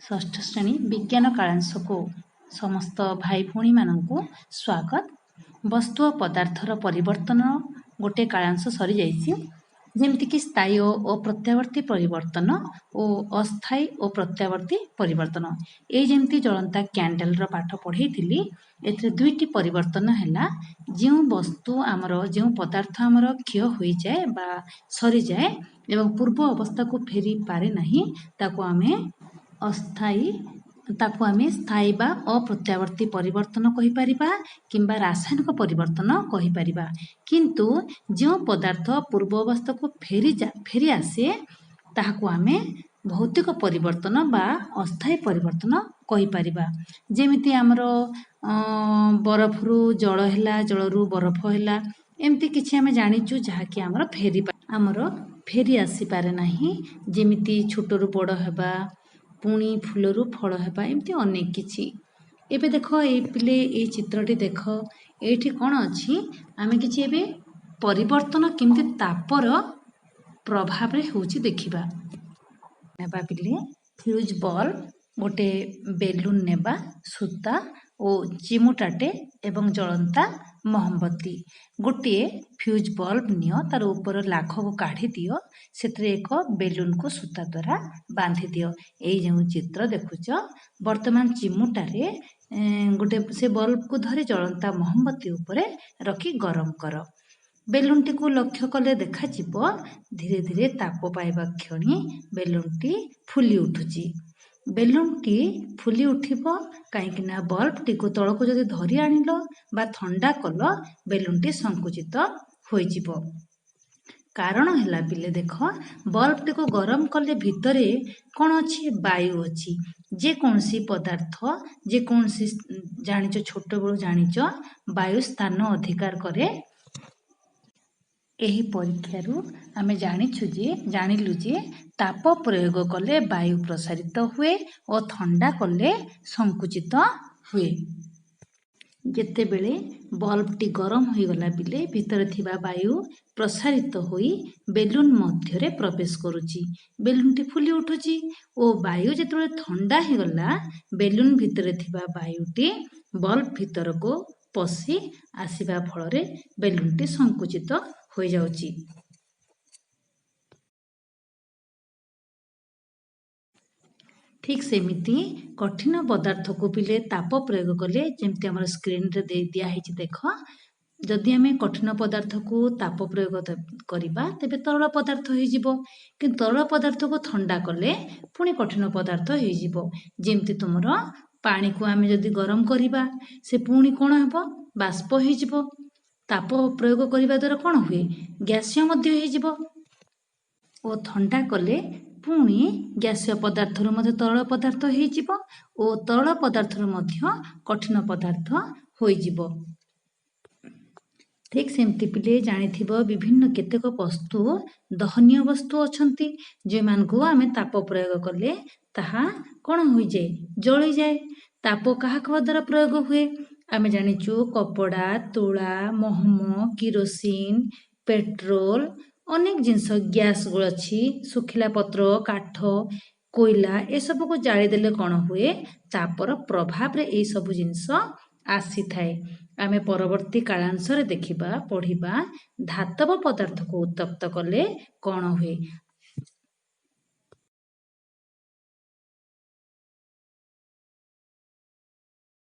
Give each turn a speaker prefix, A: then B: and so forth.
A: ଷଷ୍ଠ ଶ୍ରେଣୀ ବିଜ୍ଞାନ କାଳାଂଶକୁ ସମସ୍ତ ଭାଇ ଭଉଣୀମାନଙ୍କୁ ସ୍ୱାଗତ। ବସ୍ତୁ ଓ ପଦାର୍ଥର ପରିବର୍ତ୍ତନ ଗୋଟେ କାଳାଂଶ ସରିଯାଇଛି, ଯେମିତିକି ସ୍ଥାୟୀ ଓ ପ୍ରତ୍ୟାବର୍ତ୍ତୀ ପରିବର୍ତ୍ତନ ଓ ଅସ୍ଥାୟୀ ଓ ପ୍ରତ୍ୟାବର୍ତ୍ତୀ ପରିବର୍ତ୍ତନ। ଏଇ ଯେମିତି ଜଳନ୍ତା କ୍ୟାଣ୍ଡେଲର ପାଠ ପଢ଼େଇଥିଲି, ଏଥିରେ ଦୁଇଟି ପରିବର୍ତ୍ତନ ହେଲା। ଯେଉଁ ବସ୍ତୁ ଆମର, ଯେଉଁ ପଦାର୍ଥ ଆମର କ୍ଷୟ ହୋଇଯାଏ ବା ସରିଯାଏ ଏବଂ ପୂର୍ବ ଅବସ୍ଥାକୁ ଫେରିପାରେ ନାହିଁ, ତାକୁ ଆମେ ଅସ୍ଥାୟୀ, ତାକୁ ଆମେ ସ୍ଥାୟୀ ବା ଅପ୍ରତ୍ୟାବର୍ତ୍ତୀ ପରିବର୍ତ୍ତନ କହିପାରିବା କିମ୍ବା ରାସାୟନିକ ପରିବର୍ତ୍ତନ କହିପାରିବା। କିନ୍ତୁ ଯେଉଁ ପଦାର୍ଥ ପୂର୍ବ ଅବସ୍ଥାକୁ ଫେରି ଆସେ, ତାହାକୁ ଆମେ ଭୌତିକ ପରିବର୍ତ୍ତନ ବା ଅସ୍ଥାୟୀ ପରିବର୍ତ୍ତନ କହିପାରିବା। ଯେମିତି ଆମର ବରଫରୁ ଜଳ ହେଲା, ଜଳରୁ ବରଫ ହେଲା, ଏମିତି କିଛି ଆମେ ଜାଣିଛୁ ଯାହାକି ଆମର ଫେରି ଆସିପାରେ ନାହିଁ। ଯେମିତି ଛୋଟରୁ ବଡ଼ ହେବା, ପୁଣି ଫୁଲରୁ ଫଳ ହେବା, ଏମିତି ଅନେକ କିଛି। ଏବେ ଦେଖ ଏଇ ପିଲେ, ଏଇ ଚିତ୍ରଟି ଦେଖ, ଏଇଠି କ'ଣ ଅଛି? ଆମେ କିଛି ଏବେ ପରିବର୍ତ୍ତନ କେମିତି ତାପର ପ୍ରଭାବରେ ହେଉଛି ଦେଖିବା। ନେବା ପିଲେ ଫ୍ୟୁଜ୍ ବଲ୍ବ, ଗୋଟେ ବେଲୁନ୍ ନେବା, ସୂତା ଓ ଚିମୁଟାଟେ ଏବଂ ଜଳନ୍ତା ମହମବତୀ। ଗୋଟିଏ ଫ୍ୟୁଜ୍ ବଲ୍ବ ନିଅ, ତାର ଉପର ଲାଖକୁ କାଢ଼ି ଦିଅ, ସେଥିରେ ଏକ ବେଲୁନକୁ ସୂତା ଦ୍ୱାରା ବାନ୍ଧି ଦିଅ। ଏଇ ଯେଉଁ ଚିତ୍ର ଦେଖୁଛ, ବର୍ତ୍ତମାନ ଚିମୁଟାରେ ଗୋଟେ ସେ ବଲ୍ବକୁ ଧରି ଜଳନ୍ତା ମହମବତୀ ଉପରେ ରଖି ଗରମ କର। ବେଲୁନଟିକୁ ଲକ୍ଷ୍ୟ କଲେ ଦେଖାଯିବ ଧୀରେ ଧୀରେ ତାପ ପାଇବା କ୍ଷଣି ବେଲୁନଟି ଫୁଲି ଉଠୁଛି। ବେଲୁନଟି ଫୁଲି ଉଠିବ କାହିଁକି ନା ବଲ୍ବଟିକୁ ତଳକୁ ଯଦି ଧରି ଆଣିଲ ବା ଥଣ୍ଡା କଲ, ବେଲୁନଟି ସଙ୍କୁଚିତ ହୋଇଯିବ। କାରଣ ହେଲା ପିଲେ ଦେଖ, ବଲ୍ବଟିକୁ ଗରମ କଲେ ଭିତରେ କ'ଣ ଅଛି? ବାୟୁ ଅଛି। ଯେକୌଣସି ପଦାର୍ଥ, ଯେକୌଣସି ଜାଣିଛ, ଛୋଟବେଳୁ ଜାଣିଛ, ବାୟୁ ସ୍ଥାନ ଅଧିକାର କରେ। ଏହି ପରୀକ୍ଷାରୁ ଆମେ ଜାଣିଛୁ ଯେ, ଜାଣିଲୁ ଯେ ତାପ ପ୍ରୟୋଗ କଲେ ବାୟୁ ପ୍ରସାରିତ ହୁଏ ଓ ଥଣ୍ଡା କଲେ ସଙ୍କୁଚିତ ହୁଏ। ଯେତେବେଳେ ବଲ୍ବଟି ଗରମ ହୋଇଗଲା ପିଲେ, ଭିତରେ ଥିବା ବାୟୁ ପ୍ରସାରିତ ହୋଇ ବେଲୁନ ମଧ୍ୟରେ ପ୍ରବେଶ କରୁଛି, ବେଲୁନଟି ଫୁଲି ଉଠୁଛି ଓ ବାୟୁ ଯେତେବେଳେ ଥଣ୍ଡା ହେଇଗଲା, ବେଲୁନ ଭିତରେ ଥିବା ବାୟୁଟି ବଲ୍ବ ଭିତରକୁ ପଶି ଆସିବା ଫଳରେ ବେଲୁନଟି ସଙ୍କୁଚିତ ହୋଇଯାଉଛି। ଠିକ୍ ସେମିତି କଠିନ ପଦାର୍ଥକୁ ପିଲେ ତାପ ପ୍ରୟୋଗ କଲେ, ଯେମିତି ଆମର ସ୍କ୍ରିନରେ ଦେଇ ଦିଆହେଇଛି ଦେଖ, ଯଦି ଆମେ କଠିନ ପଦାର୍ଥକୁ ତାପ ପ୍ରୟୋଗ କରିବା ତେବେ ତରଳ ପଦାର୍ଥ ହେଇଯିବ, କିନ୍ତୁ ତରଳ ପଦାର୍ଥକୁ ଥଣ୍ଡା କଲେ ପୁଣି କଠିନ ପଦାର୍ଥ ହେଇଯିବ। ଯେମିତି ତୁମର ପାଣିକୁ ଆମେ ଯଦି ଗରମ କରିବା, ସେ ପୁଣି କ'ଣ ହେବ? ବାଷ୍ପ ହେଇଯିବ। ତାପ ପ୍ରୟୋଗ କରିବା ଦ୍ୱାରା କ'ଣ ହୁଏ? ଗ୍ୟାସୀୟ ମଧ୍ୟ ହେଇଯିବ ଓ ଥଣ୍ଡା କଲେ ପୁଣି ଗ୍ୟାସୀୟ ପଦାର୍ଥରୁ ମଧ୍ୟ ତରଳ ପଦାର୍ଥ ହେଇଯିବ ଓ ତରଳ ପଦାର୍ଥରୁ ମଧ୍ୟ କଠିନ ପଦାର୍ଥ ହୋଇଯିବ। ଠିକ୍ ସେମିତି ପିଲେ ଜାଣିଥିବ, ବିଭିନ୍ନ କେତେକ ବସ୍ତୁ ଦହନୀୟ ବସ୍ତୁ ଅଛନ୍ତି, ଯେଉଁମାନଙ୍କୁ ଆମେ ତାପ ପ୍ରୟୋଗ କଲେ ତାହା କ'ଣ ହୋଇଯାଏ? ଜଳିଯାଏ। ତାପ କାହା କାହା ଦ୍ୱାରା ପ୍ରୟୋଗ ହୁଏ? ଆମେ ଜାଣିଛୁ କପଡ଼ା, ତୁଳା, ମହମ, କିରୋସିନ, ପେଟ୍ରୋଲ, ଅନେକ ଜିନିଷ, ଗ୍ୟାସ୍ ଅଛି, ଶୁଖିଲା ପତ୍ର, କାଠ, କୋଇଲା, ଏସବୁକୁ ଜାଳିଦେଲେ କ'ଣ ହୁଏ? ତାପର ପ୍ରଭାବରେ ଏଇସବୁ ଜିନିଷ ଆସିଥାଏ। ଆମେ ପରବର୍ତ୍ତୀ କାଳାଂଶରେ ଦେଖିବା, ପଢ଼ିବା ଧାତବ ପଦାର୍ଥକୁ ଉତ୍ତପ୍ତ କଲେ କ'ଣ ହୁଏ।